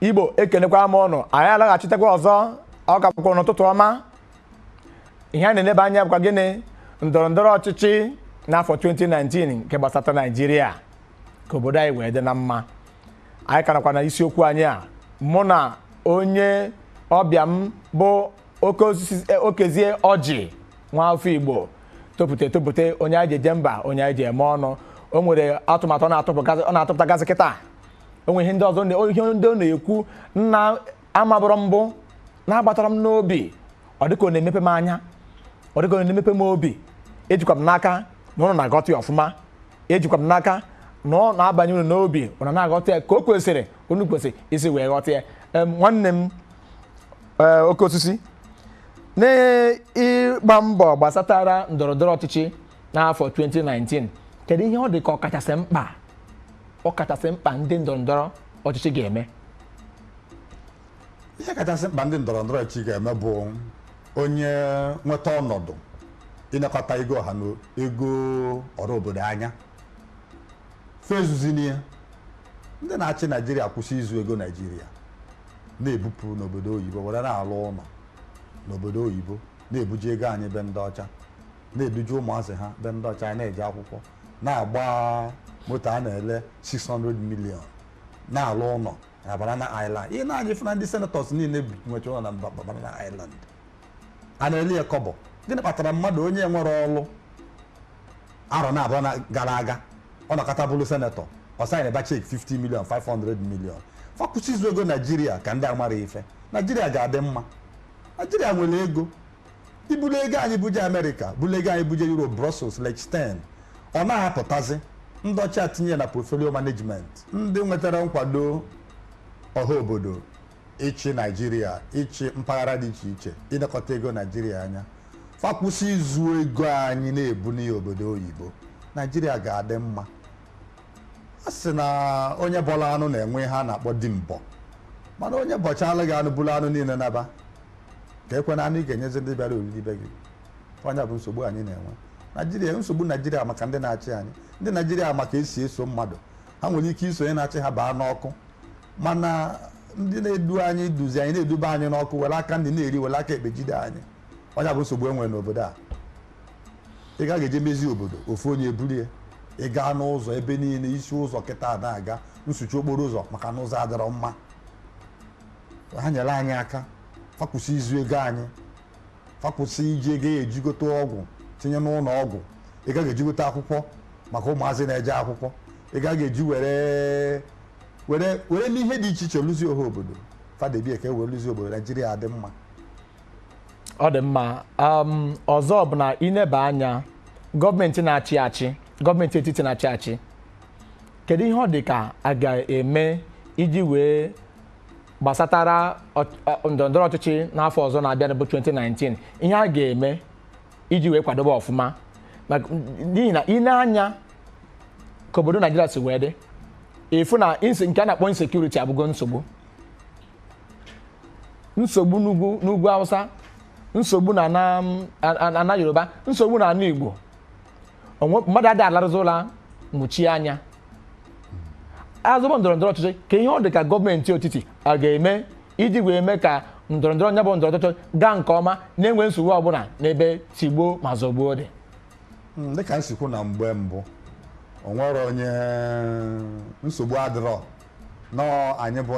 Igbo, ekenekwa m ụnụ. Anyị alaghachitekwa ọzọ. Ọ ka bụkwa n'ụtụtụ ọma. Ihe a na-eneba anya bụkwa gịnị? Ndọrọ ndọrọ ọchịchị n'afọ 2019 nke gbasata Naijiria, ka obodo anyị wee dị na mma. Anyị ka nakwa na isiokwu anyị a. Mụ na onye ọbịa m bụ Oke Osisi, Okezie Ọjị, nwa afọ Igbo topụta etopụta, onye anyị ji eje mba, onye anyị ji eme ọnụ. O nwere atụmatụ ọ na-atụpụtagasị kịta. O nwere ihe ndị ọzọ, ihe ndị ọ na-ekwu nna amabụrụ mbụ na-agbatara m n'obi. Ọ dịka ọ na-emepe m anya, ọ dịka ọ na-emepe m obi. Ejikwa m n'aka na ụnụ na-aghọta ya ọfụma. Ejikwa m n'aka na ọ na-abanye unu n'obi, ụnụ na-aghọta ya ka o kwesịrị, unu kwesịrị isi wee ghọta ya. Nwanne m, Oke Osisi, n'ịgba mbọ gbasatara ndọrọ ndọrọ ọchịchị n'afọ 2019, kedu ihe ọ dị ka ọ kachasị mkpa ndị ndọrọ ndọrọ ọchịchị ga-eme? Ihe kachasị mkpa ndị ndọrọ ndọrọ ọchịchị ga-eme bụ onye nweta ọnọdụ ịnakọta ego ọha na ego ọrụ obodo anya fezuzini ya. Ndị na-achị Naijiria kwụsị izu ego Naijiria na-ebupụ n'obodo oyibo, were na-alụ ụlọ n'obodo oyibo, na-ebuje ego anyị be ndị ọcha, na-eduje ụmụazị ha be ndị ọcha na-eje akwụkwọ, na-agba moto a na-ele 600 million, na-alụ ụlọ na Banana Island. Ihe na-anya ife na ndị senators niile nwecha ụlọ na Banana Island a na-ele ya kọbọ. Gịnị kpatara mmadụ onye nwere ọlụ arọ na abụọ na gara aga ọ nọkọta bụrụ senator, ọ sign ba cheque 50 million, 500 million? Fa kwụsị izu ego Naijiria ka ndị amara ife. Naijiria ga-adị mma. Naijiria nwere ego. Ibulu ego anyị buje Amerịka, bulu ego anyị buje Europe, Brussels, Liechtenstein, ọ na-apụtazi. Ndị ọcha tinye na portfolio management. Ndị nwetara nkwado ọha obodo ịchị Naijiria, ịchị mpaghara dị iche iche, ịnakọta ego Naijiria anya, fa kwụsị izu ego anyị na-ebuli obodo oyibo, Naijiria ga-adị mma. A sị na onye bọla anụ na-enwe ihe a na-akpọ di mbọ, mana onye bọchala gị anụ, bụrụ anụ niile naba, ka ekwe na anụ ị ga-enyezi ndị bịara oriri be gị. Onye bụ nsogbu anyị na-enwe Naijiria. Nsogbu Naijiria maka ndị na-achị anyị. Ndị Naijiria maka esi eso mmadụ, ha nwere ike iso onye na-achị ha baa n'ọkụ, mana ndị na-edu anyị duzi anyị na-eduba anyị n'ọkụ, were aka ndị na-eri, were aka ekpe jide anyị. Onye bụ nsogbu e nwere n'obodo a. Ị gaghị eje mezi obodo, ofu onye ebulie. Ị gaa n'ụzọ ebe niile, isi ụzọ kịta na-aga nsuchi okporo ụzọ maka na ụzọ adịrọ mma. Ha nyere anyị aka, fa kwụsị izu ego anyị, fa kwụsị iji ego ya ejigote ọgwụ tinye n'ụlọ ọgwụ. Ị gaghị ejigote akwụkwọ maka ụmụazị na-eje akwụkwọ. Ị gaghị eji were were were n'ihe dị iche iche lụzie ọha obodo. Fadebie ka e were lụzie obodo, Naijiria adị mma. Ọ dị mma. Ọzọ bụ na ineba anya, gọọmenti na-achị achị, gọọmenti etiti na-achị achị, kedu ihe ọ dị ka a ga-eme iji wee gbasatara ndọrọndọrọ ọchịchị n'afọ ọzọ na-abịa bụ 2019? Ihe a ga-eme iji wee kwadobe ọfụma, n'ihi na ị na-anya ka obodo Naijiria si wee dị, ịfụ na nke a na-akpọ insecurity abụgo nsogbu, nsogbu n'ugwu Hausa, nsogbu na ana Yoruba, nsogbu na ana Igbo. Onwe mmadụ adịghị alarụzi ụla mụchie anya. Azụbọ ndọrọ ndọrọ ọchịchị, ka ihe ọ dị ka gọọmenti etiti a ga-eme iji wee mee ka ndọrọ ndọrọ nya bụ ndọrọ ọchịchị gaa nke ọma, na-enwe nsogbu ọbụla n'ebe tigbuo ma zọgbuo dị? Dịka m si kwu na mgbe mbụ, o nwere onye nsogbu adịrọ nọọ. Anyị bụ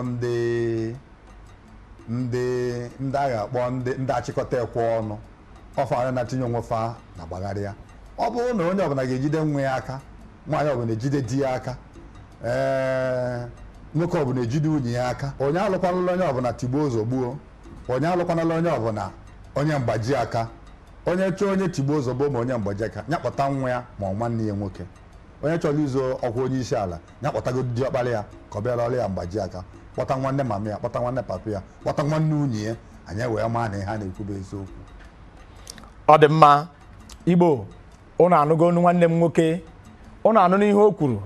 ndị a ga-akpọ ndị achịkọta ekwe ọnụ ọfa anyị na-atinye onwe fa na gbagharịa. Ọ bụrụ na onye ọbụla ga-ejide nwa ya aka, nwaanyị ọbụla ejide di ya aka, ee, nwoke ọbụla ejide nwunye ya aka, onye alụkwanala onye ọbụla tigbuo zọgbuo, onye alụkwanala onye ọbụla onye mgbaji aka. Onye chọọ onye tigbuo zọgbuo ma onye mgbaji aka, ya kpọta nwa ya ma ọ nwanne ya nwoke. Onye chọrọ izo ọkwa onye isi ala, ya kpọtagodu diọkpara ya ka ọ bịara ọrụ ya mgbaji aka, kpọta nwanne mama ya, kpọta nwanne papa ya, kpọta nwanne nwunye ya. Anyị wee maa na ihe a na-ekwu bụ eziokwu. Ọ dị mma. Igbo, ụnụ anụgo onu nwanne m nwoke, ụnụ anụ n'ihe o kwuru,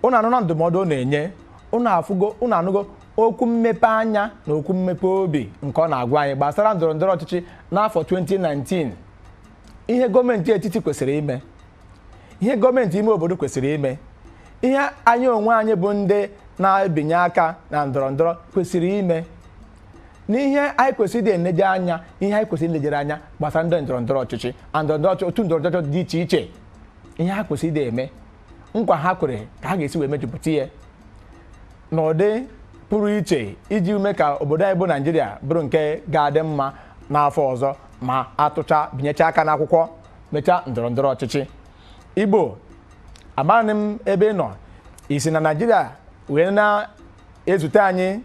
ụnụ anụ na ndụmọdụ ọ na-enye, ụnụ afụgo, ụnụ anụgo okwu mmepe anya na okwu mmepe obi nke ọ na-agwa anyị gbasara ndọrọ ndọrọ ọchịchị n'afọ 2019, ihe gọọmenti etiti kwesịrị ime, ihe gọọmenti ime obodo kwesịrị ime, ihe anyị onwe anyị bụ ndị na-ebinye aka na ndọrọ ndọrọ kwesịrị ime n'ihe anyị kwesịrị ịdị eneje anya, ihe anyị kwesịrị ilejere anya gbasara ndị ndọrọ ndọrọ ọchịchị na ndọrọ ndọrọ ọchịchị, otu ndọrọ ndọrọ ọchịchị dị iche iche, ihe ha kwesịrị ịdị eme, nkwa ha kwere ka ha ga-esi wee mejupụta ya n'ụdị pụrụ iche iji mee ka obodo anyị bụ Naijiria bụrụ nke ga-adị mma n'afọ ọzọ ma atụcha binyecha aka n'akwụkwọ mechaa ndọrọ ndọrọ ọchịchị. Igbo, amaghị m ebe ị nọ isi na Naijiria wee na-ezute anyị,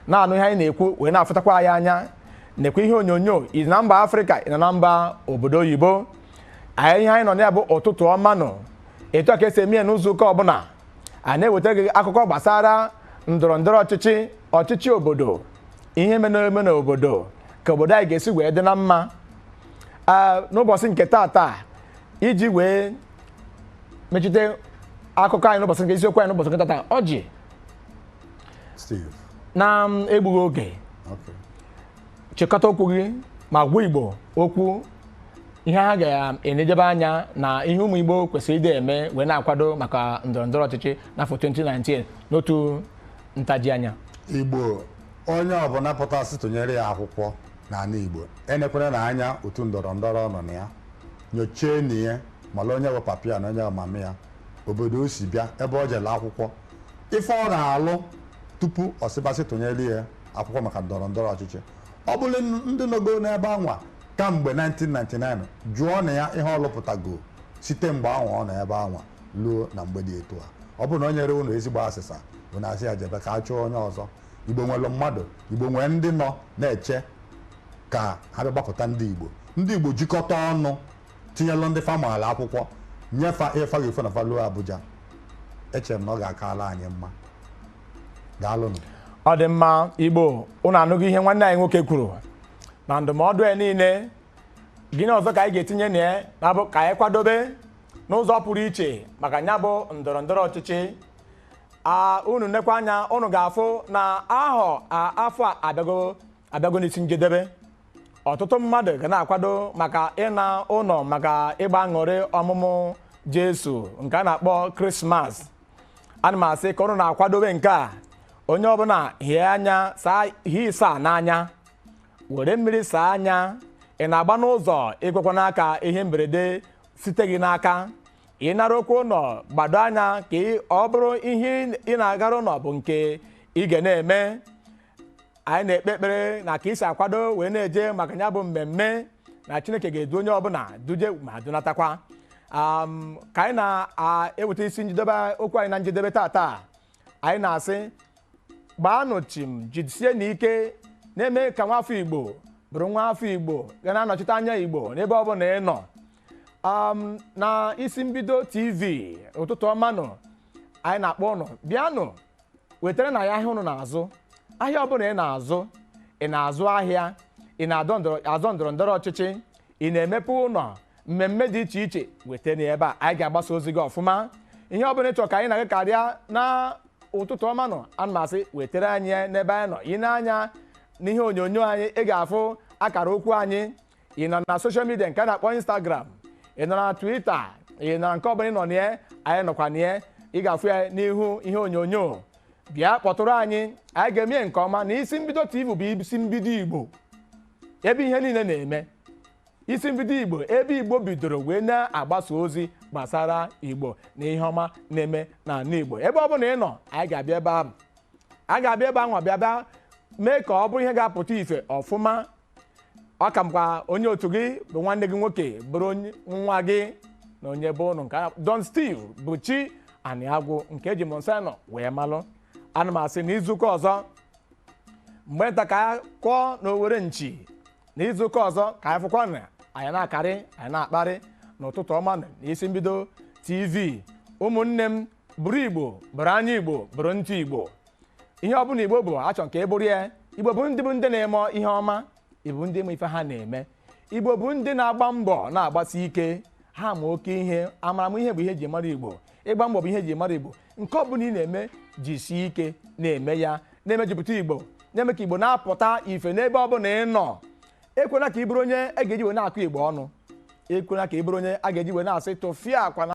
na-anụ ihe anyị na-ekwu, wee na-afụtakwa anyị anya nekwa ihe onyonyo. Ị na mba Afrịka, ị nọ na mba obodo oyibo, anyị ihe anyị nọ na ya bụ Ụtụtụ Ọma nọ. Etu a ka esi eme ya n'ụzọ ụka ọbụla, a na-ewetara gị akụkọ gbasara ndọrọ ndọrọ ọchịchị, ọchịchị obodo, ihe mere eme n'obodo, ka obodo anyị ga-esi wee dị na mma. N'ụbọchị nke taata, iji wee mechite akụkọ anyị n'ụbọchị nke isiokwu anyị n'ụbọchị nke taata, ọjị Steve. Na egbughị oge, chịkọta okwu gị ma gwa Igbo okwu ihe ha ga-enejebe anya na ihe ụmụ Igbo kwesịrị ịdị eme wee na-akwado maka ndọrọ ndọrọ ọchịchị n'afọ 2019 n'otu ntaji anya. Igbo, onye ọbụla pụtasị tụnyere ya akwụkwọ n'ala Igbo, enekwere na anya otu ndọrọ ndọrọ nọ na ya, nyochie na ya, mala onye bụ papa ya na onye bụ mama ya, obodo o si bịa, ebe o jere akwụkwọ, ife ọ na-alụ tupu ọ sịbasị tụnyere ya akwụkwọ maka ndọrọ ndọrọ ọchịchị. Ọ bụrụ ndị nọgo n'ebe anwa kamgbe 1999, jụọ na ya ihe ọ lụpụtago site mgbe ahụ ọ nọ ebe anwa luo na mgbe dị etu a. Ọ bụrụ na o nyere unu ezigbo asịsa, bụ na asị ya jebe ka a chụọ onye ọzọ. Igbo nwere mmadụ, Igbo nwere ndị nọ na-eche ka ha bịa gbapụta ndị Igbo. Ndị Igbo jikọta ọnụ, tinyelụ ndị famala akwụkwọ, nyefa ịfa ga-efe na faluo Abuja. Echere m na ọ ga-akala anyị mma. Daalụnụ. Ọ dị mma. Igbo, unu anụghị ihe nwanne anyị nwoke kwuru na ndụmọdụ ya niile. Gịnị ọzọ ka anyị ga-etinye na ya? Na-abụ ka anyị kwadobe n'ụzọ pụrụ iche maka ya bụ ndọrọ ndọrọ ọchịchị a. Unu nekwa anya, unu ga-afụ na ahọ afọ a abịago abịago n'isi njedebe. Ọtụtụ mmadụ ga na-akwado maka ịna ụlọ maka ịgba aṅụrị ọmụmụ Jesu nke a na-akpọ Krismas. Ana m asị ka unu na-akwadobe nke a, onye ọbụla hie anya saa, hie isaa n'anya, were mmiri saa anya. Ị na-agba n'ụzọ, ịkwekwa n'aka ihe mberede site gị n'aka. Ị nara okwu ụlọ, gbado anya ka ọ bụrụ ihe ị na-agara ụlọ bụ nke ị ga na-eme. Anyị na-ekpe ekpere na ka isi akwado wee na-eje maka ya bụ mmemme, na Chineke ga-edu onye ọbụla duje ma dunatakwa. Ka anyị na-eweta isi njedebe okwu anyị na njedebe tata, anyị na-asị gbaanụ chim, jisie n'ike na-eme ka nwafọ Igbo bụrụ nwa afọ Igbo ga na-anọchite anya Igbo n'ebe ọ bụla ị nọ. Na Isi Mbido TV, Ụtụtụ Ọma nụ, anyị na-akpọ ụnụ bịanụ wetara na ya ahịa ụnụ na-azụ. Ahịa ọbụla ị na-azụ, ị na-azụ ahịa, ị na-adọ azọ ndọrọ ndọrọ ọchịchị, ị na-emepe ụlọ, mmemme dị iche iche, wetara ya ebe a. Anyị ga-agbasa ozi gị ọfụma. Ihe ọbụla ị chọrọ ka anyị na-aga karịa na Ụtụtụ Ọma nọ, ana m asị wetara anyị ya n'ebe anyị nọ. Ị na-anya n'ihe onyonyo anyị, ị ga-afụ akara okwu anyị. Ị nọ na social media nke a na-akpọ Instagram, ị nọ na Twitter, ị nọ na nke ọbụla ị nọ na ya, anyị nọkwa na ya. Ị ga-afụ ya n'ihu ihe onyonyo. Bịa kpọtụrụ anyị, anyị ga-eme nke ọma. Na Isi Mbido TV bụ isi mbido Igbo, ebe ihe niile na-eme. Isi Mbido Igbo, ebe Igbo bidoro wee na-agbasa ozi gbasara Igbo na ihe ọma na-eme n'ala Igbo. Ebe ọ bụla ị nọ, anyị ga-abịa ebe ahụ, a ga-abịa ebe ahụ, bịa bịa mee ka ọ bụrụ ihe ga-apụta ife ọfụma. Ọ ka mkpa onye otu gị bụ nwanne gị nwoke, bụrụ onye nwa gị na onye bụ ụnụ nke Don Steve bụ chi anị agwụ nke eji Monsignor wee malụ. Ana m asị na izuụka ọzọ, mgbe nta ka anyị kụọ na owere nchi, na izuụka ọzọ ka anyị fụkwa na anyị na-akarị anyị na-akparị n'Ụtụtụ Ọma na Isi Mbido TV. Ụmụnne m, bụrụ Igbo, bụrụ anya Igbo, bụrụ ntị Igbo. Ihe ọbụla Igbo bụ, achọ nke ị bụrụ ya. Igbo bụ ndị bụ ndị na-eme ihe ọma. Igbo ndị ma ife ha na-eme. Igbo bụ ndị na-agba mbọ, na-agbasi ike. Ha ma oke ihe. Amamihe bụ ihe eji mara Igbo. Ịgba mbọ bụ ihe eji mara Igbo. Nke ọbụla ị na-eme, jisie ike na-eme ya, na-emejupụta Igbo, na-eme ka Igbo na-apụta ife n'ebe ọbụla ị nọ. Ekwela ka ị bụrụ onye a ga-eji wee na-akụ Igbo ọnụ. Ekwela ka ị bụrụ onye a ga-eji wee na-asị tụfịa akwa na